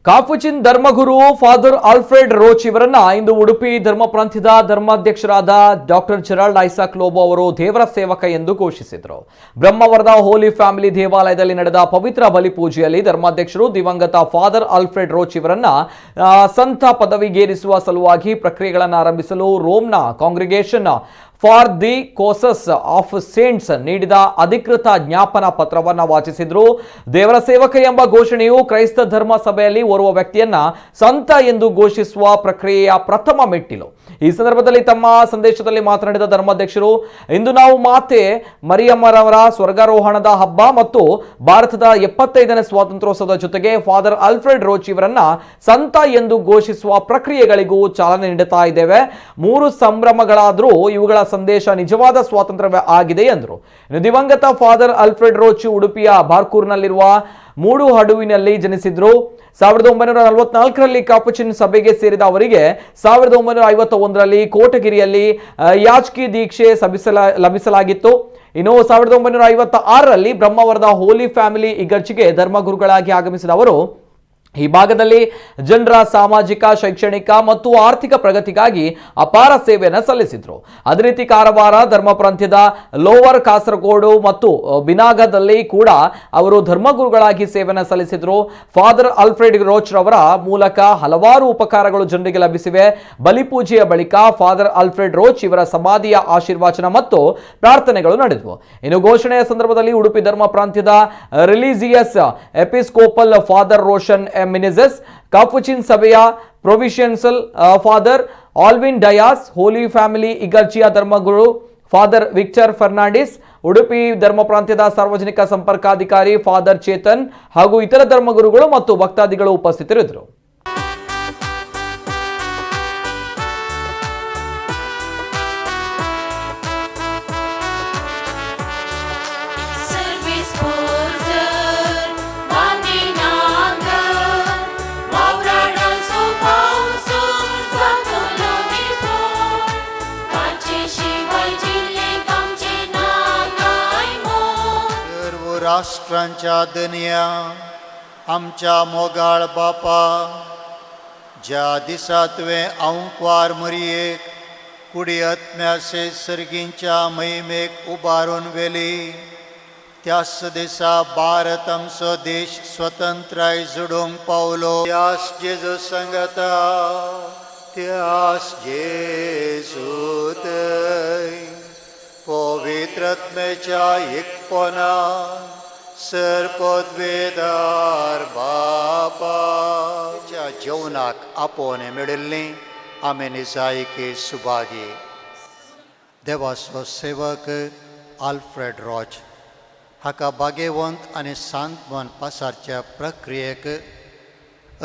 ಕಾಪುಚಿನ್ ಧರ್ಮಗುರು father Alfred roach ಇವರನ್ನ ಇಂದು ಉಡುಪಿ ಧರ್ಮ ಪ್ರಾಂತ್ಯದ ಧರ್ಮಾಧ್ಯಕ್ಷರಾದ ಡಾಕ್ಟರ್ ಜೆರಾಲ್ಡ್ ಐಸಾಕ್ ಲೋಬೋ ಅವರು ದೇವರ ಸೇವಕ ಎಂದು ಘೋಷಿಸಿದರು. ಬ್ರಹ್ಮಾವರದ ಹೋಲಿ ಫ್ಯಾಮಿಲಿ ದೇವಾಲಯದಲ್ಲಿ ನಡೆದ ಪವಿತ್ರ ಬಲಿಪೂಜೆಯಲ್ಲಿ ಧರ್ಮಾಧ್ಯಕ್ಷರು ದಿವಂಗತ ಫಾದರ್ ಆಲ್ಫ್ರೆಡ್ ರೋಚ್ ಇವರನ್ನ ಸಂತ ಪದವಿಗೇರಿಸುವ ಸಲುವಾಗಿ ಪ್ರಕ್ರಿಯೆಗಳನ್ನು ಆರಂಭಿಸಲು ರೋಮ್ನ Congregation for the Causes of Saints ನೀಡಿದ ಅಧಿಕೃತ ಜ್ಞಾಪನಾ ಪತ್ರವನ್ನು ವಾಚಿಸಿದರು. ದೇವರ ಸೇವಕ ಎಂಬ ಘೋಷಣೆಯು ಕ್ರೈಸ್ತ ಧರ್ಮ ಸಭೆಯಲ್ಲಿ ಓರ್ವ ವ್ಯಕ್ತಿಯನ್ನ ಸಂತ ಎಂದು ಘೋಷಿಸುವ ಪ್ರಕ್ರಿಯೆಯ ಪ್ರಥಮ ಮೆಟ್ಟಿಲು. ಈ ಸಂದರ್ಭದಲ್ಲಿ ತಮ್ಮ ಸಂದೇಶದಲ್ಲಿ ಮಾತನಾಡಿದ ಧರ್ಮಾಧ್ಯಕ್ಷರು, ಇಂದು ನಾವು ಮಾತೆ ಮರಿಯಮ್ಮರವರ ಸ್ವರ್ಗಾರೋಹಣದ ಹಬ್ಬ ಮತ್ತು ಭಾರತದ 75ನೇ ಸ್ವಾತಂತ್ರ್ಯೋತ್ಸವದ ಜೊತೆಗೆ ಫಾದರ್ ಆಲ್ಫ್ರೆಡ್ ರೋಚ್ ಇವರನ್ನ ಸಂತ ಎಂದು ಘೋಷಿಸುವ ಪ್ರಕ್ರಿಯೆಗಳಿಗೂ ಚಾಲನೆ ನೀಡುತ್ತಾ ಇದ್ದೇವೆ. ಮೂರು ಸಂಭ್ರಮಗಳಾದರೂ ಇವುಗಳ ಸಂದೇಶ ನಿಜವಾದ ಸ್ವಾತಂತ್ರ್ಯವೇ ಆಗಿದೆ ಎಂದರು. ಇನ್ನು ದಿವಂಗತ ಫಾದರ್ ಆಲ್ಫ್ರೆಡ್ ರೋಚ್ ಉಡುಪಿಯ ಬಾರ್ಕೂರ್ನಲ್ಲಿರುವ ಮೂಡುಹಡುವಿನಲ್ಲಿ ಜನಿಸಿದ್ರು. 1944ರಲ್ಲಿ ಕಾಪುಚಿನ್ ಸಭೆಗೆ ಸೇರಿದ ಅವರಿಗೆ 1951ರಲ್ಲಿ ಕೋಟಗಿರಿಯಲ್ಲಿ ಯಾಜ್ಕಿ ದೀಕ್ಷೆ ಲಭಿಸಲಾಗಿತ್ತು. ಇನ್ನು 1956ರಲ್ಲಿ ಬ್ರಹ್ಮಾವರದ ಹೋಲಿ ಫ್ಯಾಮಿಲಿ ಇಗರ್ಜಿಗೆ ಧರ್ಮಗುರುಗಳಾಗಿ ಆಗಮಿಸಿದ ಅವರು ಈ ಭಾಗದಲ್ಲಿ ಜನರ ಸಾಮಾಜಿಕ, ಶೈಕ್ಷಣಿಕ ಮತ್ತು ಆರ್ಥಿಕ ಪ್ರಗತಿಗಾಗಿ ಅಪಾರ ಸೇವೆಯನ್ನು ಸಲ್ಲಿಸಿದ್ರು. ಅದೇ ರೀತಿ ಕಾರವಾರ ಧರ್ಮ ಪ್ರಾಂತ್ಯದ ಲೋವರ್ ಕಾಸರಗೋಡು ಮತ್ತು ಬಿನಾಗದಲ್ಲಿ ಕೂಡ ಅವರು ಧರ್ಮಗುರುಗಳಾಗಿ ಸೇವೆಯನ್ನು ಸಲ್ಲಿಸಿದ್ರು. ಫಾದರ್ ಆಲ್ಫ್ರೆಡ್ ರೋಚ್ ರವರ ಮೂಲಕ ಹಲವಾರು ಉಪಕಾರಗಳು ಜನರಿಗೆ ಲಭಿಸಿವೆ. ಬಲಿಪೂಜೆಯ ಬಳಿಕ ಫಾದರ್ ಆಲ್ಫ್ರೆಡ್ ರೋಚ್ ಇವರ ಸಮಾಧಿಯ ಆಶೀರ್ವಚನ ಮತ್ತು ಪ್ರಾರ್ಥನೆಗಳು ನಡೆದವು. ಇನ್ನು ಘೋಷಣೆಯ ಸಂದರ್ಭದಲ್ಲಿ ಉಡುಪಿ ಧರ್ಮ ಪ್ರಾಂತ್ಯದ religious episcopal father Roshan M Menezes, Capuchin ಸಭೆಯ provincial father Alwyn Dias, holy family ಇಗರ್ಜಿಯ ಧರ್ಮಗುರು ಫಾದರ್ ವಿಕ್ಟರ್ ಫರ್ನಾಂಡಿಸ್, ಉಡುಪಿ ಧರ್ಮ ಪ್ರಾಂತ್ಯದ ಸಾರ್ವಜನಿಕ ಸಂಪರ್ಕಾಧಿಕಾರಿ ಫಾದರ್ ಚೇತನ್ ಹಾಗೂ ಇತರ ಧರ್ಮಗುರುಗಳು ಮತ್ತು ಭಕ್ತಾದಿಗಳು ಉಪಸ್ಥಿತರಿದ್ದರು. Service Porter, Bandinagar, वावराडांचो पावसो जातलो निवळ. ताचे शिवाय जिल्लेक आमचे ना कांय मोल. सर्व राष्ट्रांच्या दनया, आमच्या मोगाळ बापा, ज्या दिसा तुवें आंकवार मरयेक कुडी आत्म्यासे सर्गींच्या महिमेक उबारून व्हेली, त्याच दिसा भारत आमचो देश स्वतंत्राय जोडूंक पावलो. त्यास जेजू संगता, त्यास जेजू थंय पवित्रत्मेच्या एकपणा सर पदवेदार बापाच्या जेवणाक आपोवणें मेळिल्लीं आमी निजायकी सुभागी. देवाचो सेवक आल्फ्रेड रॉच हाका भागेवंत आनी सांत म्हण पासारच्या प्रक्रियेक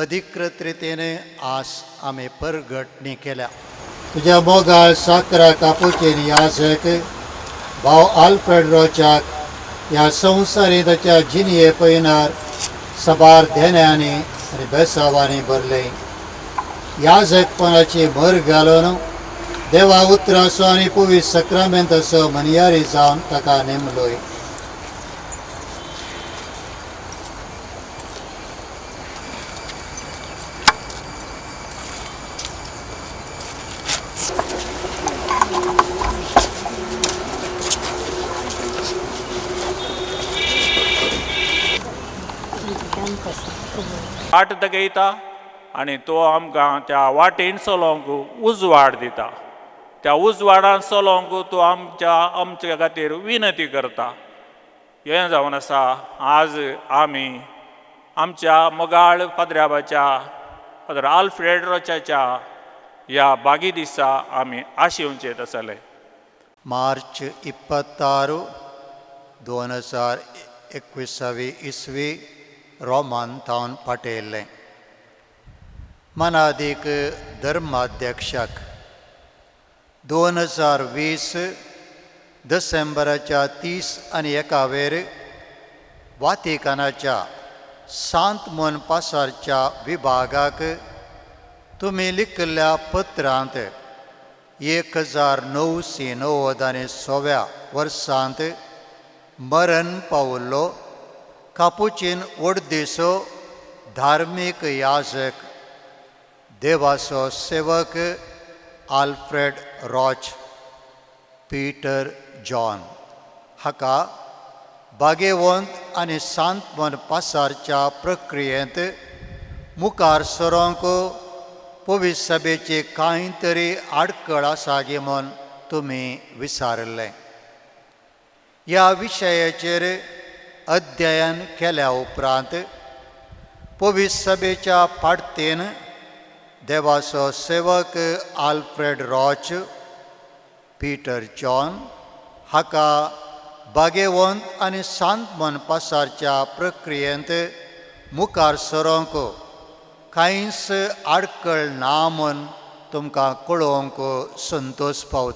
अधिकृत रितीन आज आमी परगटणी केल्या. तुज्या मोगाळ साकरा कापूचेन याजक भाव आल्फ्रेड रोचाक ह्या संवसारी ताच्या जिणये पयनार सबार धेन्यांनी आनी बेसावांनी भरले. याजकपणाची भर घालून देवा उतराचो आनी पुवी सक्रामेंताचो मनयारी जावन ताका नेमलोय. वाट दाखयता आनी तो आमकां त्या वाटेन चलोवंक उजवाड दिता. त्या उजवाडान चलोवंक तो आमच्या आमच्या खातीर विनंती करता. हें जावन आसा, आज आमी आमच्या मोगाळ फादराबाच्या, फादर आल्फ्रेड रोचाच्या ह्या बागी दिसा आमी आशेवचें आसले. मार्च 26, 2021 इसवी, रोमान थावन पाटयल्लें. मनादीक धर्माध्यक्षाक, 2020 डिसेंबराच्या 31वेर वातिकानाच्या सांत मन पासारच्या विभागाक तुमी लिखिल्ल्या पत्रांत 1996 वर्सांत मरण पावल्लो कापुचीन वडदेसो धार्मीक याजक देवाचो सेवक आल्फ्रेड रॉच पीटर जॉन हाका बागेवंत आनी सांतमन पासारच्या प्रक्रियेंत मुखार सरोंक पवित्र सभेची कांय तरी आडखळ आसा गी म्हूण तुमी विचारिल्लें. ह्या विशयाचेर अध्ययन केल्या उपरांत पवित्र सभेच्या पाडतेन देवाचो सेवक आल्फ्रेड रॉच पीटर जॉन हाका बागेवंत आनी सांतमन पासारच्या प्रक्रियेंत मुखार सरोंक कांयच आडखळ ना म्हूण तुमकां कळोवंक संतोश पावता.